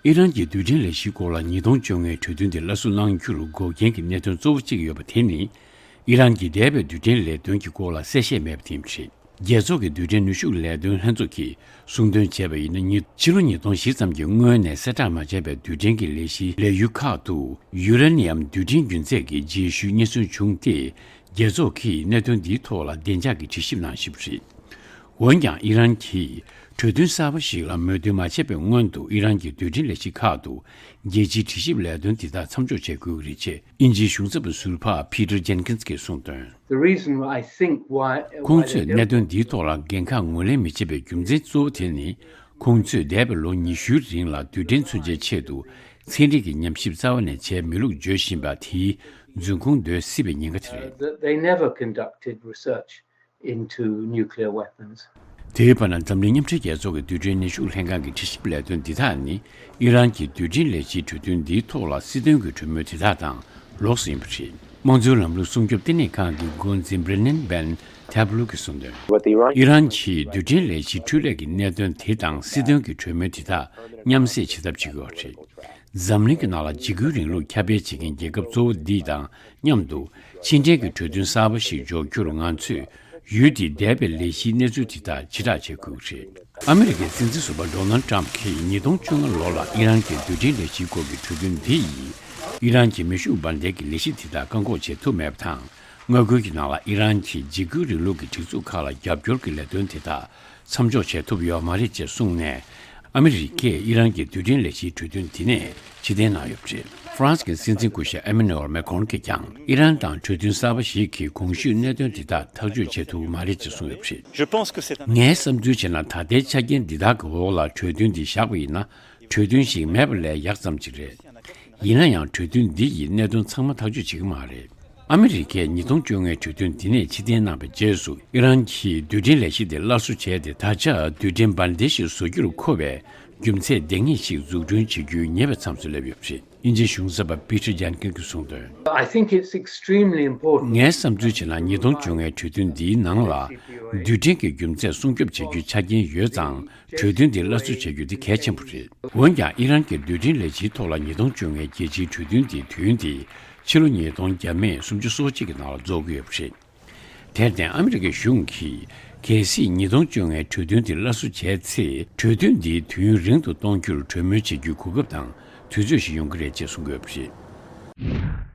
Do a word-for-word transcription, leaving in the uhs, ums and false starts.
ཨི་རན་གྱི་རྡུལ་ཕྲན་ལས་གཞིའི་སྐོར་ལ་ཉིས་སྟོང་བཅོ་ལྔའི་གྲོས་མཐུན་དེ་སླར་གསོ་གནང་རྒྱུར་འགོག་རྐྱེན་གྱི་གནད་དོན་གཙོ་བོ་གཅིག་ཡོད་པ་དེ་ནི། ཨི་རན་གྱི་འདས་པའི་རྡུལ་ཕྲན་ལས་དོན་གྱི་སྐོར་ལ་གསལ་བཤད་མེད་པ་དེ་ཡིན་པ་རེད། རྒྱལ་ཚོགས་ཀྱི་རྡུལ་ཕྲན་ནུས་ཤུགས་ལས་དོན་ལྷན་ཚོགས་ཀྱིས་གསུང་དོན་བྱས་པ་ཡིན་ན། ཕྱི་ལོ་ཉིས་སྟོང་བཞི་ཙམ་གྱི་སྔོན་ནས་གསལ་བསྒྲགས་མ་བྱས་པའི་རྡུལ་ཕྲན་གྱི་ལས་གཞིའི་ལས་ཡུལ་ཁག་ཏུ་ཡུ་རེ་ནི་ཡམ་རྡུལ་ཕྲན་རྒྱུན་ཚད་ཀྱི་རྗེས་ཤུལ་རྙེད་སོན་བྱུང་སྟེ། རྒྱལ་ཚོགས་ཀྱིས་གནད་དོན་འདིའི་ཐོག་ལ་བདེ་འཇགས་ཀྱི་དྲི་ཞིབ་གནང་བཞིན་པ་རེད། འོན་ཀྱང་། ཨི་རན་གྱིས་གྲོས་མཐུན་གསར་པ་ཞིག་ལ་མོས་མཐུན་མ་བྱས་པའི་སྔོན་དུ། ཨི་རན་གྱི་རྡུལ་ཕྲན་ལས་གཞི་ཁག་ཏུ་རྒྱལ་སྤྱིའི་དྲི་ཞིབ་ལས་དོན་འདི་དག་མཚམས་འཇོག་བྱེད་དགོས་ཀྱི་རེད་ཅེས་དབྱིན་ཇིའི་གཞུང་ཚབ་ཟུར་པ་Peter Jenkins གྱིས་གསུངས་དོན། The reason I think why ཁོང་ཚོས་གནད་དོན་འདིའི་ཐོག་ལ་འགན་ཁག་ངོས་ལེན་མི་བྱེད་པའི་རྒྱུ་མཚན་གཙོ་བོ་དེ་ནི། ཁོང་ཚོས་འདས་པའི་ལོ་ཉི་ཤུའི་རིང་ལ་རྡུལ་ཕྲན་མཚོན་ཆའི་ཆེད་དུ་ཚན་རིག་གི་ཉམས་ཞིབ་རྩ་བ་ནས་བྱས་མེད་ལུགས་བརྗོད་བཞིན་པ་དེའི་རྫུན་ཁུངས་འདོད་སྲིད་པའི་ཉེན་ཁ་དེ་རེད། That they never conducted research into nuclear weapons. དེའི་བར་ན། འཛམ་གླིང་མཉམ་འབྲེལ་རྒྱལ་ཚོགས་ཀྱི་རྡུལ་ཕྲན་ནུས་ཤུགས་ལྷན་ཁང་གི་དྲི་ཞིབ་ལས་དོན་འདི་དག་ནི། ཨི་རན་གྱི་རྡུལ་ཕྲན་ལས་གཞིའི་གྲོས་མཐུན་འདིའི་ཐོག་ལ་སྲིད་དོན་གྱི་གྲོས་མོལ་དེ་དག་དང་ལོགས་སུ་ཡིན་པ་རེད། དམངས་གཙོའི་ལམ་ལུགས་སྲུང་སྐྱོབ་བསྟི་གནས་ཁང་གི་འགོ་འཛིན་Brennan Ben Tablu གིས་གསུངས་དོན། ཨི་རན་གྱིས་རྡུལ་ཕྲན་ལས་གཞིའི་འཕྲུལ་ལས་ཀྱི་གནད་དོན་དེ་དང་སྲིད་དོན་གྱི་གྲོས་མོལ་དེ་དག་མཉམ་བསྲེས་བྱེད་ཐབས་བྱེད་ཀྱི་ཡོད་པ་རེད། འཛམ་གླིང་གི་ནང་ལ་འཇིགས་སྐུལ་རིང་ལུགས་ཁྱབ་སྤེལ་བྱེད་མཁན་རྒྱལ་ཁབ་གཙོ་བོ་འདི་དང་མཉམ་དུ་ཕྱི་འབྲེལ་གྱི་གྲོས་མཐུན་གསར་པ་ཞིག་འཇོག་རྒྱུར་ང་ཚོས་ཡུལ་དེའི་འདས་པའི་ལས་གཞིའི་གནས་ཚུལ་དེ་དག་ཕྱིར་བསྒྲགས་བྱེད་དགོས་ཀྱི་རེད། ཨ་མི་རི་ཀའི་སྲིད་འཛིན་ཟུར་པ་Donald Trump གྱིས་ཉིས་སྟོང་བཅོ་ལྔ་ལོ་ལ་ཨི་རན་གྱི་རྡུལ་ཕྲན་ལས་གཞིའི་སྐོར་གྱི་གྲོས་མཐུན་འདི་ཡིས་ཨི་རན་གྱི་མེ་ཤུགས་འབར་མདེལ་གྱི་ལས་གཞི་དེ་དག་བཀག་འགོག་བྱེད་ཐུབ་མེད་པ་དང་། མངའ་ཁུལ་གྱི་ནང་ལ་ཨི་རན་གྱི་འཇིགས་སྐུལ་རིང་ལུགས་ཀྱི་སྒྲིག་འཛུགས་ཁག་ལ་རྒྱབ་སྐྱོར་གྱི་ལས་དོན་དེ་དག་མཚམས་འཇོག་བྱེད་ཐུབ་ཡོད་མ་རེད་ཅེས་གསུངས་ནས། ཨ་མི་རི་ཀས་ཨི་རན་གྱི་རྡུལ་ཕྲན་ལས་གཞིའི་གྲོས་མཐུན་དེ་ནས་ཕྱིར་འཐེན་གནང་ཡོད་པ་རེད། ཧྥ་རན་སི་གི་སྲིད་འཛིན་སྐུ་ཞབས་Emmanuel Macron གྱིས་ཀྱང་ཨི་རན་དང་གྲོས་མཐུན་གསར་པ་ཞིག་གིས་གོང་ཞུས་གནད་དོན་དེ་དག་ཐག་གཅོད་བྱེད་ཐུབ་མ་རེད་ཅེས་གསུངས་ཡོད་པ་རེད། ངའི་བསམ་ཚུལ་བྱས་ན། ད་ལྟའི་ཆ་རྐྱེན་འདི་དག་གི་འོག་ལ་གྲོས་མཐུན་འདི་བཞག་པ་ཡིན་ན། གྲོས་མཐུན་ཞིག་མེད་པ་ལས་ཡག་ཙམ་ཅིག་རེད། ཡིན་ན་ཡང་། གྲོས་མཐུན་འདི་ཡིས་གནད་དོན་ཚང་མ་ཐག་གཅོད་བྱེད་ཀྱི་མ་རེད། ཨ་མི་རི་ཀས་ཉིས་སྟོང་བཅོ་ལྔའི་གྲོས་མཐུན་འདི་ནས་ཕྱིར་འཐེན་གནང་བའི་རྗེས་སུ། ཨི་རན་གྱིས་རྡུལ་ཕྲན་ལས་གཞི་དེ་སླར་གསོ་བྱས་ཏེ། ད་ཆ་རྡུལ་ཕྲན་འབར་མདེལ་ཞིག་བཟོ་རྒྱུར་མཁོ་བའི་རྒྱུ་ཚད་ལྡན་ངེས་ཤིག་འཛུགས་སྐྲུན་བྱེད་རྒྱུའི་ཉེ་བའི་མཚམས་སུ་སླེབས་ཡོད་པ་རེད། དབྱིན་ཇིའི་གཞུང་ཚབ་པ་Peter Jenkins གྱིས་གསུངས་དོན། I think it's extremely important. ངའི་བསམ་ཚུལ་བྱས་ན། ཉིས་སྟོང་བཅོ་ལྔའི་གྲོས་མཐུན་འདིའི་ནང་ལ་རྡུལ་ཕྲན་གྱི་རྒྱུ་ཚད་སྲུང་སྐྱོབ་བྱ་རྒྱུའི་ཆ་རྐྱེན་ཡོད་ཙང་། གྲོས་མཐུན་འདི་སླར་གསོ་བྱ་རྒྱུ་དེ་གལ་ཆེན་པོ་རེད། འོན་ཀྱང་། ཨི་རན་གྱི་རྡུལ་ཕྲན་ལས་གཞིའི་ཐོག་ལ་ཉིས་སྟོང་བཅོ་ལྔའི་རྒྱལ་སྤྱིའི་གྲོས་མཐུན་དེའི་དུས་ཡུན་དེ་ཕྱི་ལོ་ཉིས་སྟོང་བརྒྱ་མེད་སུམ་ཅུ་སོ་གཅིག་གི་ནང་ལ་རྫོགས་ཀྱི་ཡོད་པ་རེད། དེར་བརྟེན། ཨ་མི་རི་ཀའི་གཞུང་གིས་གལ་སྲིད་ཉིས་སྟོང་བཅོ་ལྔའི་གྲོས་མཐུན་དེ་སླར་གསོ་བྱས་ཚེ། གྲོས་མཐུན་འདིའི་དུས་ཡུན་རིང་དུ་གཏོང་རྒྱུར་གྲོས་མོལ་བྱེད་རྒྱུའི་གོ་སྐབས་དང་དུས་ཚོད་ཞིག་ཡོང་གི་རེད་ཅེས་གསུང་གི་ཡོད་པ་རེད།